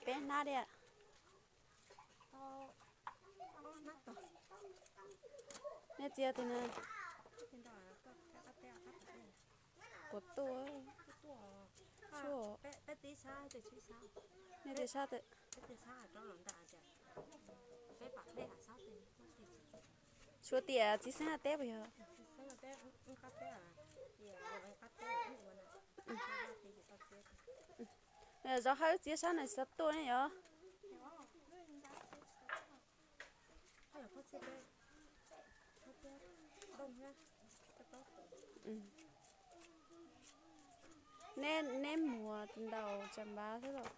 Peb hnab diam. Nej txiav tus na. Puas tuaj? Nej txiav sab. Tshuav tias txiv xeeb teb puas yog? Zaub hawb txiav sab na tsis tau tuaj ne yog. Neb, neb muag ntaus tsam npav xwb los?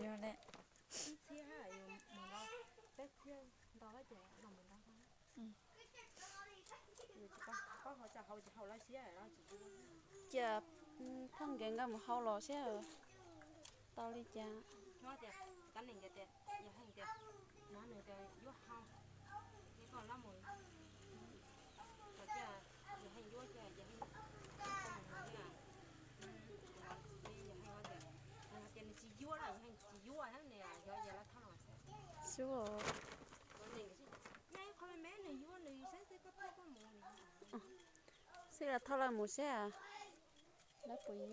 Yog le. Cia phooj ywg nkawd mus hau los saib tau li cas. Xwb, xwb los thauj lawv mus saib lawv puas yuav.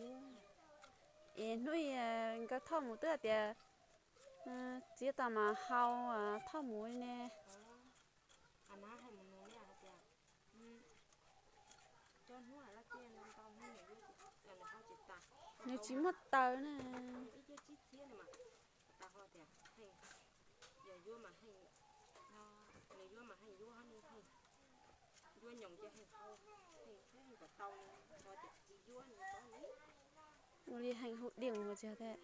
Es hnub nkawd thauj mus twb hais tias txiav tas mas hau, thauj mus li ne. Nws tsis muaj taws na. Ua li heev hu diam ua tsi thiab.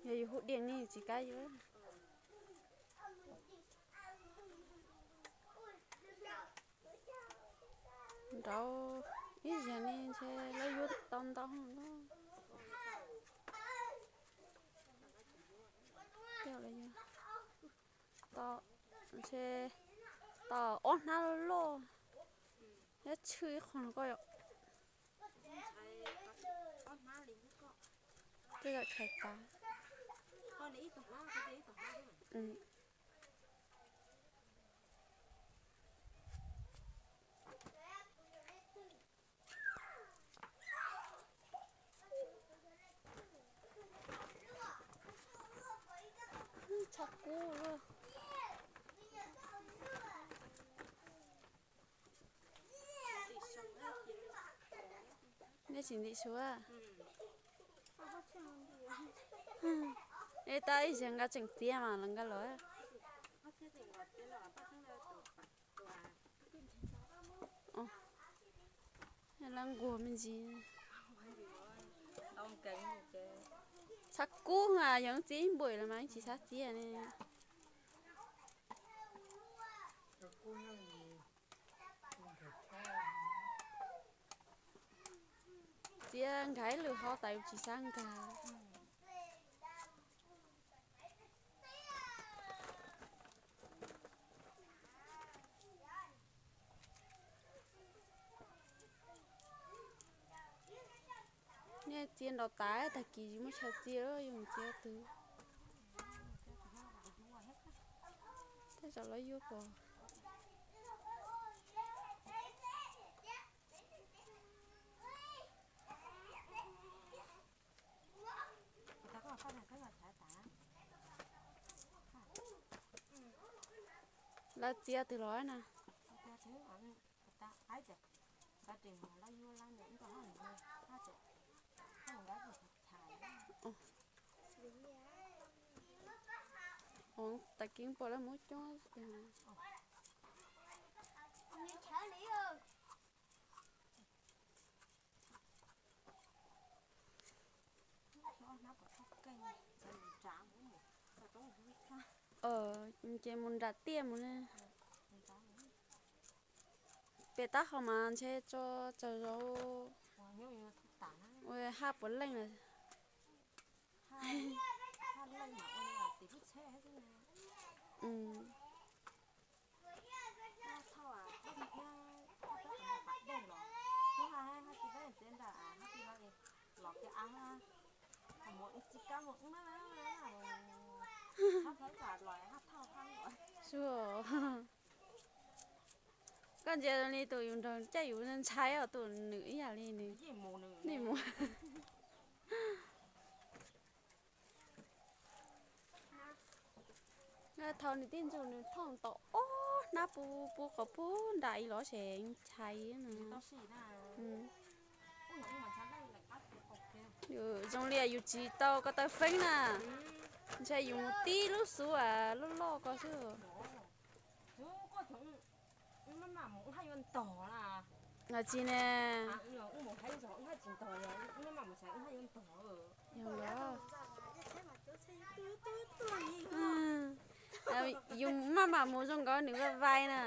Yog yus hu diam ne tsis kam yuav. Nraud ib zaug ne ntshe lawv yuav tau ntau lawm. Ntshe tau ob hnab loj, thiab tshwj ib qho no koj yom. Tej zaum tshais tas. Tshaj kub. Nej tsis ntim suav. Es tau ib zaug nkawd tseem txiav mas los nkawd los. Lawv nquag me ntsis. Tshaj kub a, yog txiav ib npuam los mas tsis xav txiav ne. Txiav nkag ib lwm hov tas tsis xav nkag. Nej txiav nraud tas, tag kis muab chaw txiav, yus txiav twg. Tej zaum lawv yuav pom. Lawv txiav twg los na? Tag kis pom lawv muab coob tiag. Ces mus nram tiaj mus ne. Pem taub hau mas ntshe tso tsaws zov ua haj puav leej lawm. Haj leej mas ua li tim lub tsheb xwb na. Thauj, thauj, thauj dej los, hnub haj haj tsis peb tsev nram haj tsis los, los kiag av, qhov muag tsis kab mus na, haj thauj tsam los haj thauj haj. Koj ntsia li tus yus nrog caij yus ntshai os, tus nws ib yam li nws. Nej mus. Thaum nws tij ntsuj nws thooj tom ob hnab pub pub qhov pub nram ib los ces ntshai no. Zoo li yus tsis tau ko taw feeb na, ntshai yus mus tib lub xuv loj loj ko xwb. Tsis ne. Yus maj mam mus zoo nkaus nws vai vai na.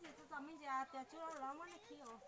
Nej tsis txom me ntsis tias tsis los muab nej khi os.